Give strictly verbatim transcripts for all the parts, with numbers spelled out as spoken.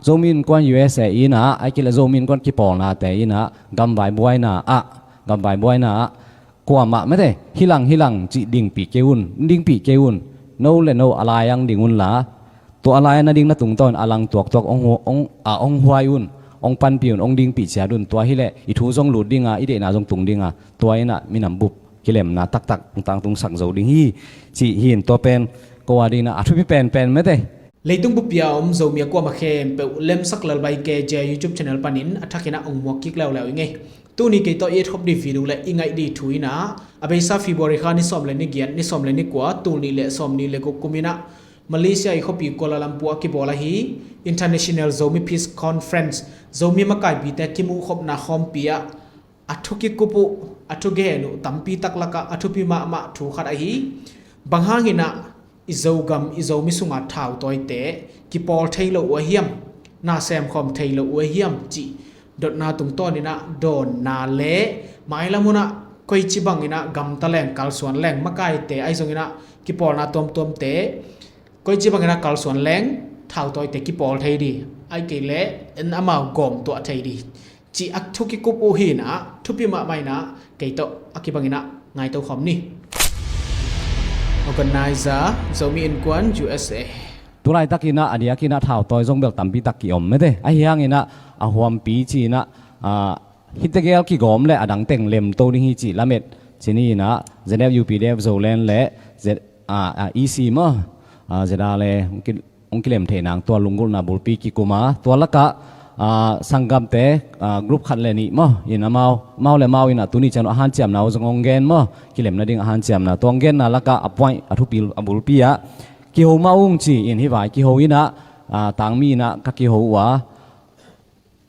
Zomi Innkuan U S A in ah, ahih kei leh Zomi Innkuan kipawlnate in ah, gamvai buaina ah, gamvai buaina ah, kuamah mete, hilang hilang cih dingpih kei un, dingpih kei un, no le no a lai-ah ding unla, tua a lai-ah na ding na tungtawn a lang tuaktuak hong hu-, hong, a, hong huai un, hong panpih un, hong dingpih ciat un, tua hileh i thu zong lut dinga, i deihna zong tung dinga, tua in ah minam bup kilemna taktak hong tangtungsak zo ding hi, cih hi in tua pen ko a dingin ah a thupi penpen mete. Leitung bup a om Zomi a kuamah khempeuh Lemsak Lalbai K J YouTube channel panin a thakin ah hong muak kik leuleu ing ei. Tuni kei tawh i et khop ding video le i ngaih ding thu in ah, a beisa February kha ni sawm le ni giat, ni sawm le ni kua, tul nih le sawmnih le guk kum in ah Malaysia i khuapi Kuala Lumpur ah kibawl ahi International Zomi Peace Conference, Zomi makaipite kimuhkhopna khawmpi ah a thu kikup uh, a thu gen uh tampi tak lakah a thupi mahmah thu khat ahi. Bang hangin ah i Zogam, i Zomi sunga thautawite kipawl thei lo uh a hiam, na semkhawm thei lo uh a hiam cih dotna tungtawnin ah dawnna le mailam hun ah koici bangin ah gamta leng, kalsuan leng, makaite ahi zongin ah kipawlna tuamtuamte koici bangin ah kalsuan leng, thautawite kipawl thei ding, ahih kei leh en amau gawm tuah thei ding cih a thu kikup uh hi in ah, thupi mahmah in ah kei tawh a kibangin ah ngaihto khawm ni. Organizer, Zomi Innkuan U S A. Tulaitakin ah a diakin ah thautawi zong bel tampi tak ki-om mete. Ahi hangin ah a huampi ci-in ah, ah, hihte gel kigawm le a dang teng lemto ding hi cih lamet ci ni in ah, Z F U P D F Zoland le Z, ah, ah, E C maw, ah, Z A le hong ki, hong kilem theih nang tua lunggulhna bulpi kikum a, tua lakah, ah, sanggamte, ah, group khat le nih maw, in amau, amau le amau in ah tuni ciang a hanciamna uh zong hong gen maw, kilem nading a hanciamna tua hong genna lakah a point, a thupi, a bulpi ah kiho mah ung ci in hih vai kiho in ah, ah, tangmi in ah ka kiho uh a,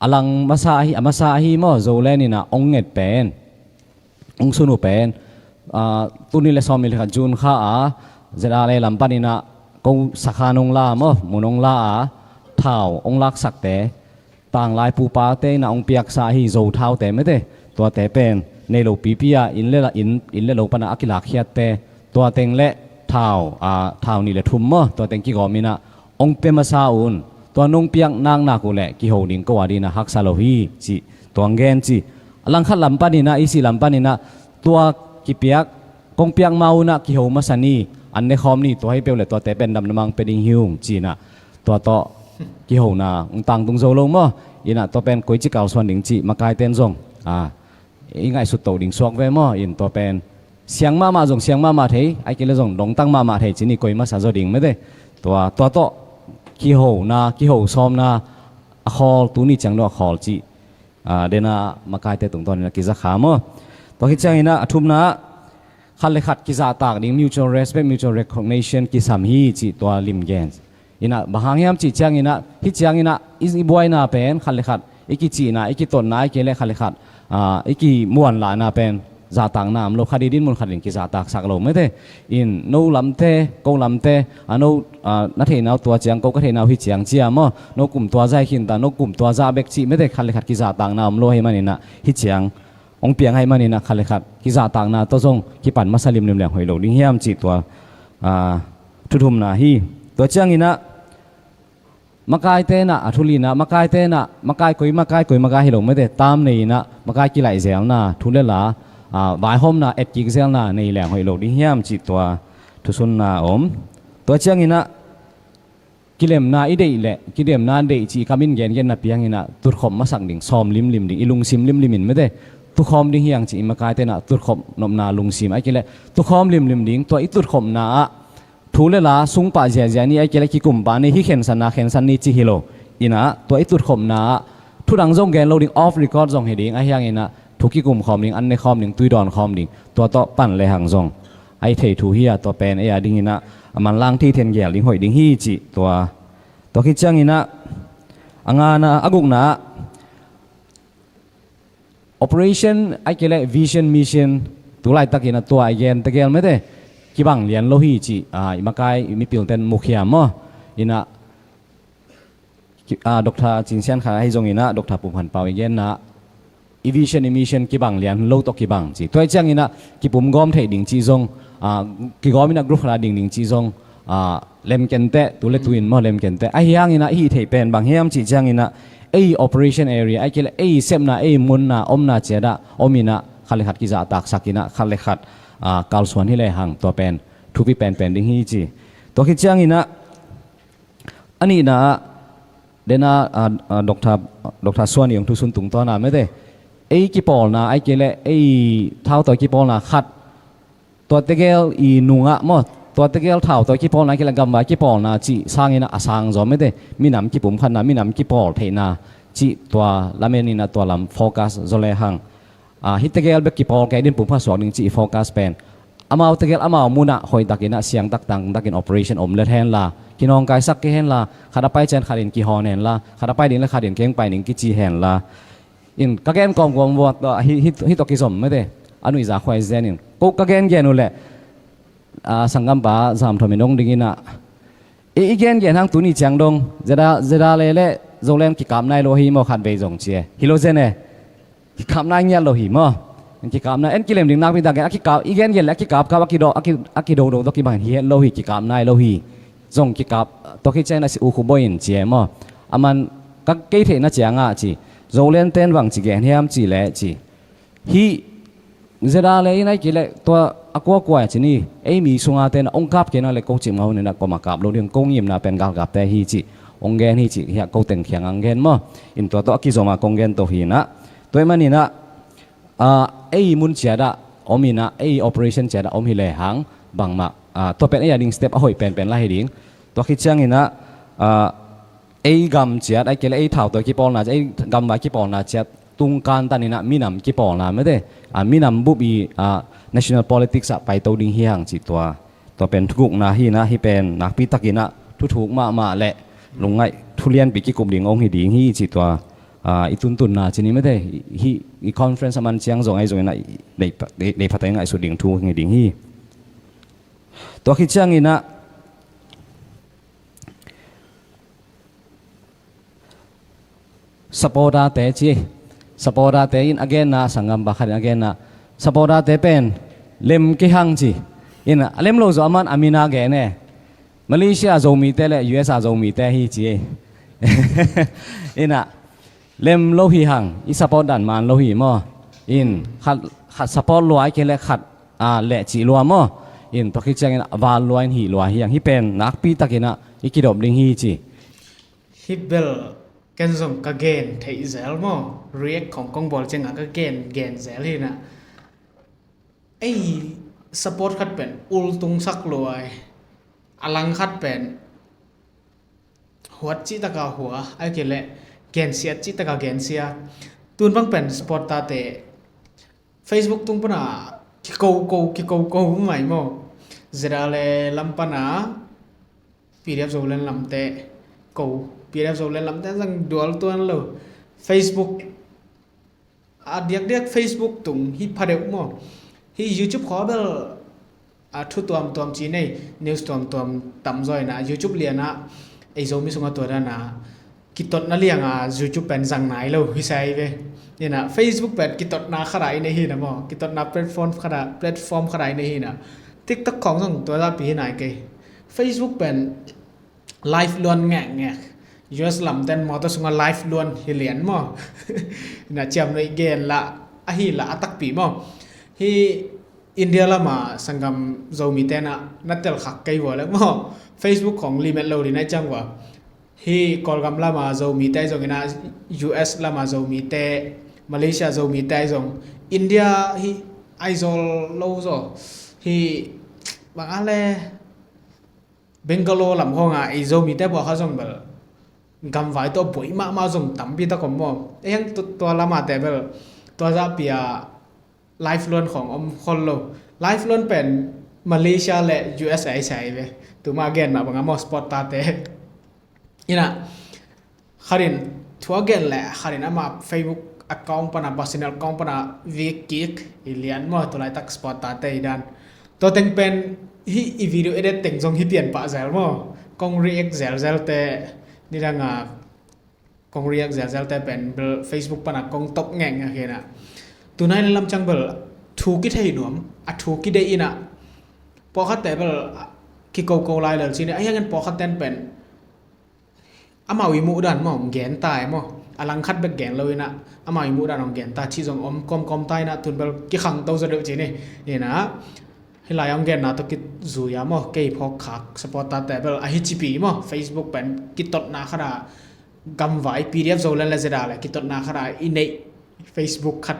a lang masa ahi, a masa ahi maw, Zoland in ah hong nget pen, hong sun uh pen, ah, tul nih le sawmnih le khat June kha a, Z A le lam panin ah ko sakhan hong la maw, mun hong la a, thau hong laksakte, tanglai pupate in ah hong piaksa ahi Zo thaute mete, tuate pen nei lo pipi a, inn le la, inn, inn le lo pan ah a kilakkhiatte, tua teng le thau, ah, thau nih le thum maw, tua teng kigawm in ah hong pia masa un, tua nong piak naknak uh leh kiho ding ko a dingin ah haksa lo hi ci, tua hong gen ci. A langkhat lam panin ah, E C lam panin ah, tua kipiak, kong piak ma un ah kiho masa ni, an ne khawm ni, tua hi peuh leh tuate pen damdam a hong pia ding hi ung ci in ah, tua tawh kihona hong tangtung zo lo maw. In ah tua pen koici kalsuan ding cih makaite in zong, ah, i ngaihsut to ding suak ve maw. In tua pen siang mahmah zong siang mahmah thei, ahih kei leh zong dongtang mahmah thei ci ni, koi masa zaw ding mete. Tua, tua tawh kihona, kiho sawmna a khawl, tuni ciang dong a khawl cih, ah, dena makaite tungtawnin ah kiza kha maw. Tua khit ciangin ah a thumna ah khat le khat kizahtak ding, mutual respect, mutual recognition kisam hi cih tua lim gen. In ah bang hang hiam cih ciangin ah, hih ciangin ah i, i buaina pen khat le khat i kicihna, i kitotna, ahih kei leh khat le khat, ah, i kimuanlahna pen zahtakna om lo, khat i dinmun khat in kizahtaksak lo mete. In no lamte, ko lamte, ah, no, ah, na theihna uh tua ciang, ko ka theihna uh hih ciang ci a maw, no kum tua zah hi khin ta, no kum tua zah bek cih mete, khat le khat kizahtakna om lo ahih manin ah hih ciang hong piang ahih manin ah khat le khat kizahtakna tawh zong kipan masa limlim leng hoih lo ding hiam cih tua, ah, thu thumna hi. Tua ciangin ah makaite in ah, a thu lina, makaite in ah, makai koi, makai koi, makai hi lo mete, tam nei in ah makai kilaih zelna, thu le la, ah, vaihawmna etkik zelna nei leng hoih lo ding hiam cih tua thusunna om. Tua ciangin ah kilemna i deih leh, kilemna deih cih ka min gengenna piangin ah tutkhop masak ding, sawm limlim ding, i lungsim limlim in mete, tukhawm ding hi hang cih i makaite in ah tutkhop nopna lungsim, ahih kei leh tukhawm limlim ding, tua i tutkhopna ah thu le la sungpah ziazia ni, ahih kei leh kikum pah ni, hih khensan a khensan ni cih hi lo. In ah tua i tutkhopna ah thu dang zong gen lo ding, off record zong hi ding, ahi hangin ah thu kikum khawm ding, an ne khawm ding, tui dawn khawm ding, tua tawh pan le hang zong a i thei thu hi a, tua pen ei a dingin ah a manlang thei then gel ding hoih ding hi cih tua. Tua khit ciangin ah a ngana, a gukna ah operation, ahih kei leh vision, mission, tu laitakin ah tua i gen tegel mete, kibang lian lo hi cih, ah, i makai, i mipilten mukhiam maw. In ah, ki-, ah, Doctor Cin Sian Khan ahi zongin ah, Doctor Pum Khan Pau i genna, i vision, i mission kibang lian lo tawh kibang ci. Tua i ciangin ah kipum gawm theih ding cih zong, ah, kigawm in ah group khat a ding ding cih zong, ah, lemkenteh, tu le tu in maw lemkenteh. Ahi hanginah hih theih pen bang hiam cih cianginah ei operation area, ai kei le ei sepna, ei munna, omna ciatah ominah khat le khat kizahtaksakinah khat le khat, ah, kalsuan hi lehang tua pen thupi penpen ding hi ci. Tua khit cianginah a nihna ah, dena, ah, ah, Doctor, Doctor Suan i ong thusun tungtawna mete. Ei kipawlna, ai kei le ei thautawi kipawlna khat. Tua tegel i nungah maw. Tua tegel thautawi kipawlna, ai kei le gamvai kipawlna cih sanginah a sang zaw mete. Minam kipumkhatna, minam kipawl theihna cih tua lameninah tua lam focus zaw lehang. Ah, hih tegel bek kipawl kei din pumkhat suak ding cih i focus pen. Amau tegel amau munah hoihtakinah siangtak tangtakin operation om let henla, kinawngkaisak kei henla, khat a pai cian khat in kihawn henla, khat a pai ding le khat in keng pai ning kici henla. In ka gen kawmkawm vuat, ah, hih, hih, hih tawh kizom mete. A nuihza khuai zen in. Ko ka gengen uh leh, ah, sanggampa Zam Thom in ong dinginah. I, i gengen hang tuni ciang dong. Zeda, Zeda le le Zoland kikap nai lo hi maw khat vei zong ci e. Hi lo zen e. Kikap nai ngiat lo hi maw. En kikap nai, en kilem ding nakpi tak gen, a kikap, i gen gen le a kikap kap, a kido, a ki, a kido do, do kibang hi het lo hi, kikap nai lo hi. Zong kikap, tua khit ciang a si u khu boi in ci e maw. A man ka kei theihna ciangah ci. Zoland ten bang ci gen hiam ci le ci. Hih Zeda le in ai kei le tua a kuakua ci ni. Ei mi sunga ten ong kap kei na le ko cim ngau ni na koma kap lo ding ko ngimna pen galkapte hi ci. Ong gen hi ci, hiah ko teng khiang ang gen maw. In tua tua a kizoma kong gen to hi na. Tua i maninah, ah, ei mun ciatah om inah, ei operation ciatah om hi lehang, bangmah, ah, tua pen ei a ding step a hoih penpen la hi ding. Tua khit cianginah, ah, ei gam ciat, ai kei le ei thau tua kipawlna ciat, ei gamvai kipawlna ciat, tungkan taninah minam kipawlna mete, ah, minam bup i, ah, national politics ah paito ding hi hang cih tua. Tua pen thugukna hi na, hih pen nakpi takinah thuthuk mahmah le lungngaih thulianpi kikup ding ong hi ding hi cih tua. Ah, i tuntunna ci ni mete, hih i conference a man ciang zong ahi zongin ah deih, deih, deih phatah i ngaihsut ding thu hi ding hi. Tua khit cianginah supporter-te ci. Supporter-te in a genna, sanggam pakhat in a genna, supporter-te pen lem kei hang ci. In a lem lo zawh a man a mina gen e. Malaysia Zomite le U S A Zomite hi ci. Inah lem lo hi hang, i support dan man lo hi maw. In khat, khat support lua, ai kei le khat, ah, leh cih lua maw. In tua khit ciangin val lua in hih lua hi hang, hih pen nakpi takinah i kidop ding hi ci. Hih bel ken zong ka gen theih zel maw. React khong kong bawl ciangah ka gen, gen zel hi na. Ei support khat pen ultungsak luai, a lang khat pen huat cihtaka hua, ai kei leh gensiat cihtaka gensia. Tun bang pen supporter-te Facebook tung pana kiko ko, kiko ko mai maw. Zeda le lam pana P D F Zoland lamte ko, P D F Zoland lamte zang dual tuan lo. Facebook a diakdiak Facebook tung hi pha deuh maw. Hi YouTube khawng bel a thu tuamtuam ci nei, news tuamtuam tam zaw inah YouTube lianah ei Zomi sungah tua dana kitotna lianga YouTube pen zang nai lo hi sai ve. Inah Facebook pen kitotna khat ah i nei hi na maw, kitotna platform khat ah, platform khat ah i nei hi na. TikTok khawng zong tua zahpi hi nai kei. Facebook pen live luan ngekngek. U S lamten mawtaw sungah live luan hi lian maw. Na ciamnuih gen lah ahi lah a takpi maw. Hi India lama sanggam Zomite na na telkhak kei vua le maw. Facebook khong limit lo ding nai ciang vua. Hi Kawlgam lama Zomite zong ina, U S lama Zomite, Malaysia Zomite zong, India hi Aizawl lo zaw. Hi bang a le Bangalore lam khawngah ei Zomite pawh kha zong bel gamvai tawh buai mahmah zong tampi tak om maw. Ei hang tu-, tua lamate bel tua zahpi-a live luan khawng om khol lo. Live luan pen Malaysia le U S A i sai ve. Tuma gen mah bangah maw supporter-te. Inah khatin thu a gen le khatin ama Facebook account pana, personal account pana vik kik i lian maw, tu laitak supporter-te i dan. Tua teng pen hi i video edit teng zong hi pian pah zel maw. Kong react zelzelte nidanga kong react zelzelte pen bel Facebook pana kong top ngeng a kena. Tunai le lamciang bel thu kithei nuam, a thu kideih inah. Pawlkhatte bel kikoko lai lel cih ni, a hiangin pawlkhat ten pen amau i muhdan maw hong gen ta e maw? A langkhat bek gen lo inah amau i muhdan hong gen ta cih zong om kawmkawm ta inah tun bel kikhangto zaw deuh cih ni. Inah hih lai hong genna tawh kizui a maw, kei phawk khak supporter te bel ahi cipi maw, Facebook pen kitotna khat a gamvai P D F Zoland le zeda le kitotna khat a i neih Facebook khat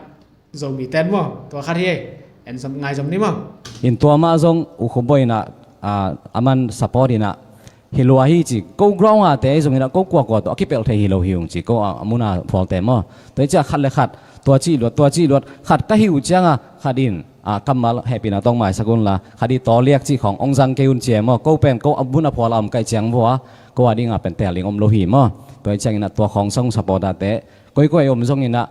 Zomi ten maw, tua khat hi e. En zom, ngai zom ni maw? In tua mah zong U Khum Bawi inah, ah, aman support inah hi lua hi ci, ko ground a te zong inah ko kuakua tawh a kipelh thei hi lo hi ung ci, ko a, a muna phualte maw. Tua hi ciah khat le khat tua cih luat, tua cih luat, khat ka hih uh cianga khat in, ah, kammal hehpihna tawh maisak unla, khat i tawliak cih khawng hong zang kei un ci e maw. Ko pen ko a mun a phual a om kaih ciang vua ko a dinga pen tel ding om lo hi maw. Tua hi ciang inah tua khawng sang supporter te koikoi om zong inah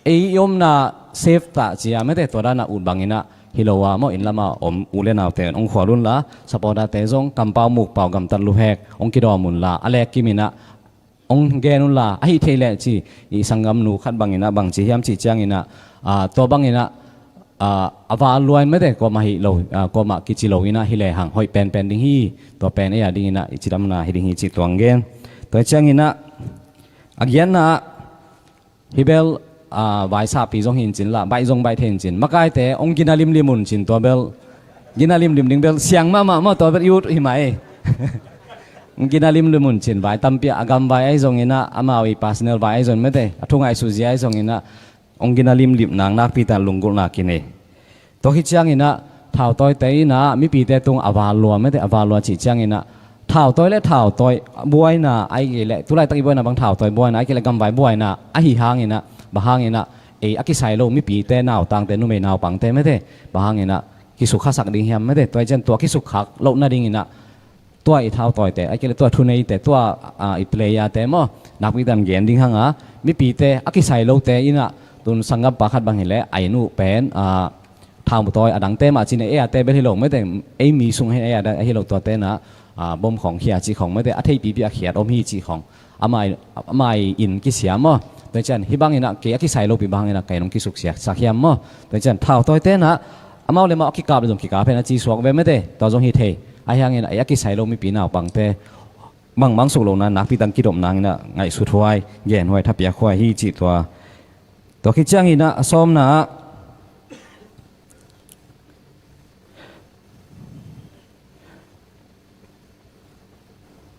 ei i omna safe tah cia mete, tua dana ut bang inah hi lo a maw, inn lama om u le naute hong khual unla, supporter te zong kampau mukpau gamtat luhek hong kidawm unla, a lek kim inah hong gen unla, ahi thei leh ci, i sanggamnu khat bang inah bang ci hiam cih ciang inah, ah, tua bang inah, ah, a val luai mete, kuamah hi lo, ah, kuamah kici lo inah hi lehang hoih penpen ding hi. Tua pen ei a ding inah i cidamna hi ding hi cih tuang gen. Tua hi ciang inah a giatna ah Hi bel, ah, vai sahpi zong hi in cin la, baih zong baih thei in cin. Makaite hong gina limlim un cin, tua bel gina limlim ding bel siang mahmah maw, tua bel i ut hi mah ei. Hong gina limlim un cin, vai tampi a gamvai ahi zong inah, amau i personal vai ahi zong mete, a thu ngaihsut zia ahi zong inah hong gina limlim nang nakpi tak lunggulhna kinei. Tua khit ciang inah thautawite inah mipite tung a val lua mete, a val lua cih ciang inah thautawi le thautawi buaina ahi kei leh, tulaitak i buaina bang thautawi buaina ahi kei leh gamvai buaina ahi hang inah, bang hang inah ei a kisai lo mipite, nautangte, numei naupangte mete, bang hang inah kisukhasak ding hiam mete. Tua hi cian tua kisukkhak loh nading inah tua i thautawite ahi kei leh tua thuneite, tua, ah, i playerte maw, nakpi tak gen ding hang a, mipite a kisai lote inah tun sanggampa khat bang hi leh a inn uh pen, ah, thautawi a dangte mah cin, ei a te bel hi lo mete, ei mi sung hi, ei a dang ahi lo tuate inah, ah, bom khawng khia cih khawng mete, a theipipi a khiat om hi cih khawng amah i, amah i inn kisia maw. Tua hi cian hih bang inah kei a kisai lopi bang hang inah ka inn hong kisuksiasak hiam maw. Tua hi cian thautawite inah amau le amau a kikap le zong kikap hen a ci suak ve mete, tua zong hi thei. Ahi hang inah ei a kisai lo mipi naupangte bangmang suk lohna nakpi tak kidop nang inah ngaihsut huai, gen huai, thapiak huai hi cih tua. Tua khit ciang inah a sawmna ah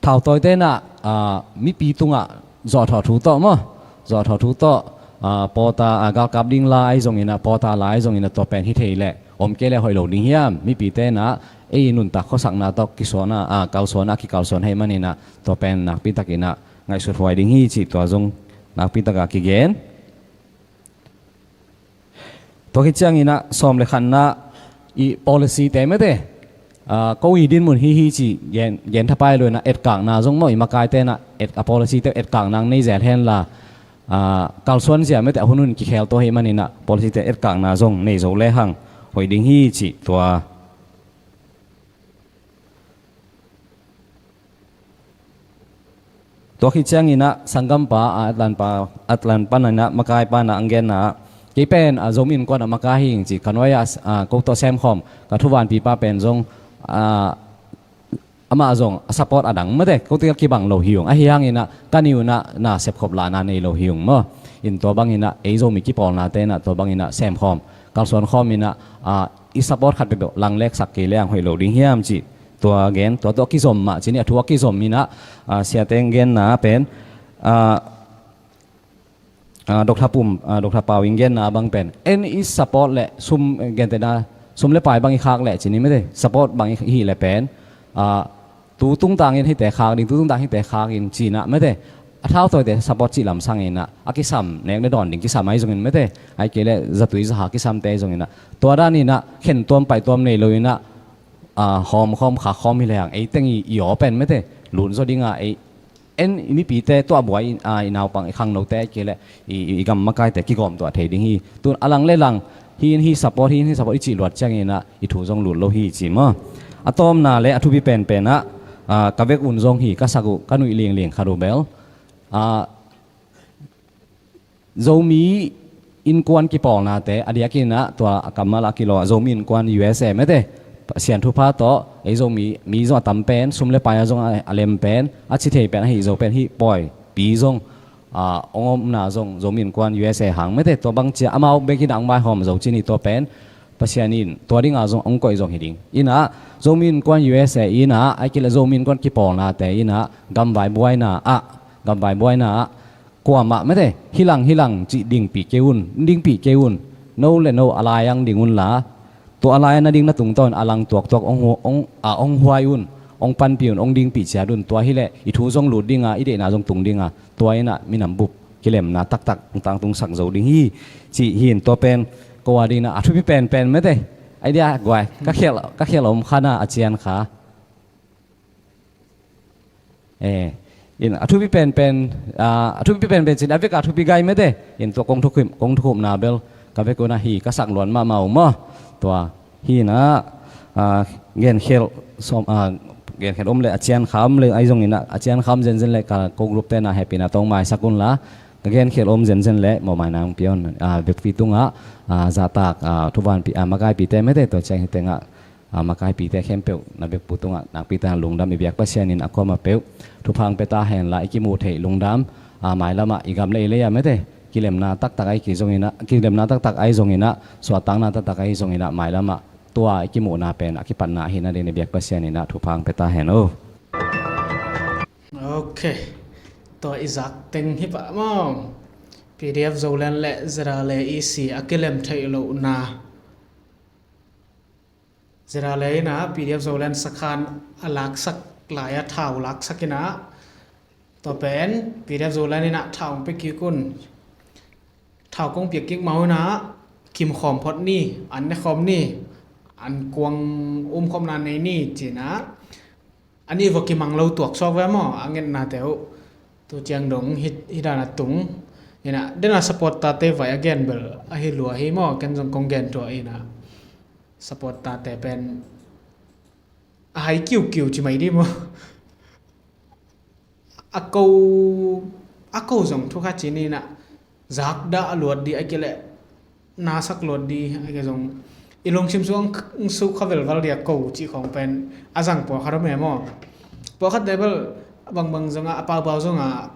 thautawite inah, ah, mipi tungah zawhthawh thu tawh maw, zawhthawh thu tawh, ah, pawta, ah, galkap ding la ahi zong inah, pawta la ahi zong inah tua pen hi thei leh om kei leh hoih lo ding hiam? Mipite inah ei nuntak khuasakna tawh kisuana, ah, kalsuana, a kikalsuan ahih man inah tua pen nakpi tak inah ngaihsut huai ding hi cih tua zong nakpi tak a kigen. Tua khit ciang inah sawm le khatna i policy te mete, ah, ko i dinmun hi hi ci gen, gen thapai lo inah etkakna zong maw, i makaite inah et, a policy te etkakna nei zel hen la, ah, kalsuan zia mete a hun hun kikhel tua ahih man inah policy te etkakna zong nei zo lehang hoih ding hi cih tua. Tua khit ciang inah sanggampa, a, Atlan pa, Atlan pan inah makai pan a ang genna ah, kei pen, a, Zomi Innkuan a makai hi ing ci, ka nuai ah, a, ko tawh semkhawm ka thuvanpipa pen zong, a, amah zong a support a dang mete, ko tel kibang lo hi ung. Ahi hang inah ka ni unah na sepkhop lahna nei lo hi ung maw. In tua bang inah ei Zomi kipawlnate inah tua bang inah semkhawm, kalsuan khawm inah, a, i support khat peuhpeuh langleksak kei lehang hoih lo ding hiam cih tua gen, tua tawh a kizom mah cin, a thu a kizom inah, ah, siate in genna pen, ah, ah, Doctor Pum, ah, Doctor Pau in genna bang pen, en i support le sum, eh, gentehna sum le pai bang i khak leh cin i mete, support bang i hih leh pen, ah, tu tungtangin hihte khak ding, tu tungtang hihte khak in cih inah mete, a thautawite support cih lamsang inah a kisam, nek le dawn ding kisam ahi zongin mete, ahi kei leh zatui zaha kisamte ahi zong inah tua dan inah khentuam paihtuam nei lo inah, a, hawmkhawm khakkhawm hi lehang ei teng i, i aw pen mete, lun zaw dinga ei en i mipite tuah buai in, a, i naupang i khangnote ahi kei leh i, i, i gam makaite kigawm tuah thei ding hi. Tun a lang le lang hi in hi support, hi in hi support i cih luat ciang inah i thu zong lut lo hi ci maw. A tawmna le a thupi penpen ah, a, ka vek un zong hi ka sak uh, ka nuih lingling khat uh bel, a, Zomi Innkuan kipawlnate a diakin ah tua a kammal a kilaw ah Zomi Innkuan U S A mete, Pasian thupha tawh ei Zomi, mi zong a tam pen, sum le paai a zong a, a lem pen, a ci thei pen, a hih zo pen, hih pawi pi zong, a, hong omna zong Zomi Innkuan U S A hang mete, tua bang cia amau bek in a hong vaihawm zo ci ni. Tua pen Pasian in tua dingah zong hong koih zong hi ding. Inah Zomi Innkuan U S A inah, ahih kei leh Zomi Innkuan kipawlnate inah, gamvai buaina ah, gamvai buaina ah, kuamah mete, hilang hilang cih dingpih kei un, dingpih kei un. No le no a lai-ah ding unla, tua a lai-ah na ding na tungtawn a lang tuaktuak hong hu-, hong, a, hong huai un, hong panpih un, hong dingpih ciat un. Tua hileh i thu zong lut dinga, i deihna zong tung dinga, tua inah minam bup kilemna taktak hong tangtungsak zo ding hi, cih hi in. Tua pen ko a dingin a thupi penpen mete. Idea guai, ka khial, ka khial om kha na a cian kha. Eh, in a thupi penpen, ah, a thupi penpen cin a vek a thupi gai mete. In tua kong thukhupna, kong thukhupna bel ka vek un a hi, ka sak luat mahmah uh maw. Tua hi inah, ah, genkhelh sawm, ah, genkhelh om le a cian kha om le ahi zong inah, a cian kha om zenzen le ka ko group te na hehpihna tawh maisak unla, ka genkhelh om zenzen le mawhmaina hong pia un, ah, vekpi tungah, ah, zahtak, ah, thuvanpi, ah, makaipite mete, tua ciang hi tengah, a, makaipite khempeuh na vekpi tungah nakpi takin lungdam. I biak Pasian in a kuamah peuh thupha hong pia ta henla, i kimuh theih lungdam, a, mailamah i gam le i lei ah mete, kilemna taktak ahi zong inah, kilemna taktak ahi zong inah, suahtakna taktak ahi zong inah, mailamah tua i kimuhna pen a kipatna ahihna dingin i biak Pasian inah thupha hong pia ta hen o. Ok. Tua i zak teng hi pah maw. P D F Zoland le Z R A le E C a kilem theih lohna. Z R A le inah P D F Zoland sakhan a laksak lai-a thau laksak inah, tua pen P D F Zoland inah thau hong pia kik un. Thau kong piak kik mah un inah kimkhawm phot ni, an ne khawm ni, an kuang umkhawmna nei ni ci inah. A nih vua kimang lo tuak suak ve maw, a ngetnate uh. Tu ciang dong hih, hih dan a tung. Inah, den a supporter-te vai a gen bel ahi lua hi maw, ken zong kong gen tuah inah. Supporter-te pen a hai kiukiu ci mai di maw. A ko, a ko zong thu khat ci ni inah, zakdah a luat di ahih kei leh, na sak luat di ahih kei zong, i lungsim sung hong suk kha velval di a ko cih khawng pen a zang pawlkhat om e maw. Pawlkhatte bel bangbang zongah, a paupau zongah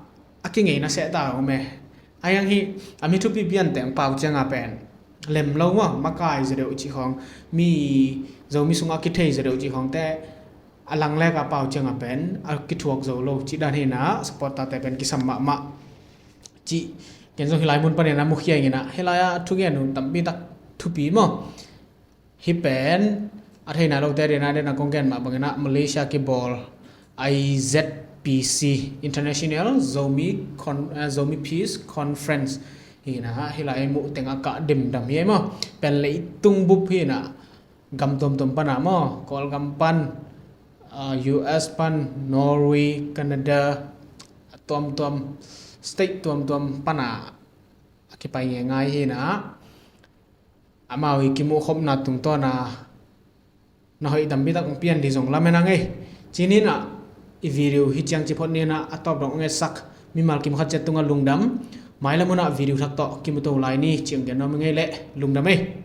a kingeina sehta om e. Ahi hang hih a mi thupi piante hong pau cianga pen lem lo maw, makai zaw deuh cih khawng, mi Zomi sungah kithei zaw deuh cih khawngte a langlek a pau cianga pen a kithuak zo lo cih dan hi inah, supporter-te pen kisam mahmah cih ken zong hih lai mun panin a mukhia ing inah, hih lai-ah thugen uh tampi tak thupi maw. Hih pen a theihna lote dena, dena kong gen mah bang inah Malaysia kibawl I Z P C, International Zomi Con-, eh, Zomi Peace Conference hi inah, hih lai muh tengah kah dimdam hi ei maw. Pen leitung bup hi inah, gam tuamtuam pana maw, Kawlgam pan, ah, U S pan, Norway, Canada, tuamtuam, state tuamtuam pana a kipai ngeingai hi inah, amau i kimuhkhopna tungtawna na hoih tampi tak hong pian di zong lamen ang ei. Ci ni inah, i video hih ciang ci phot ni inah, a tawp dong hong etsak mimal kim khat ciat tungah lungdam. Mailam unah video thak tawh kimuto lai ni cih hong gen nuam ing ei leh, lungdam ei.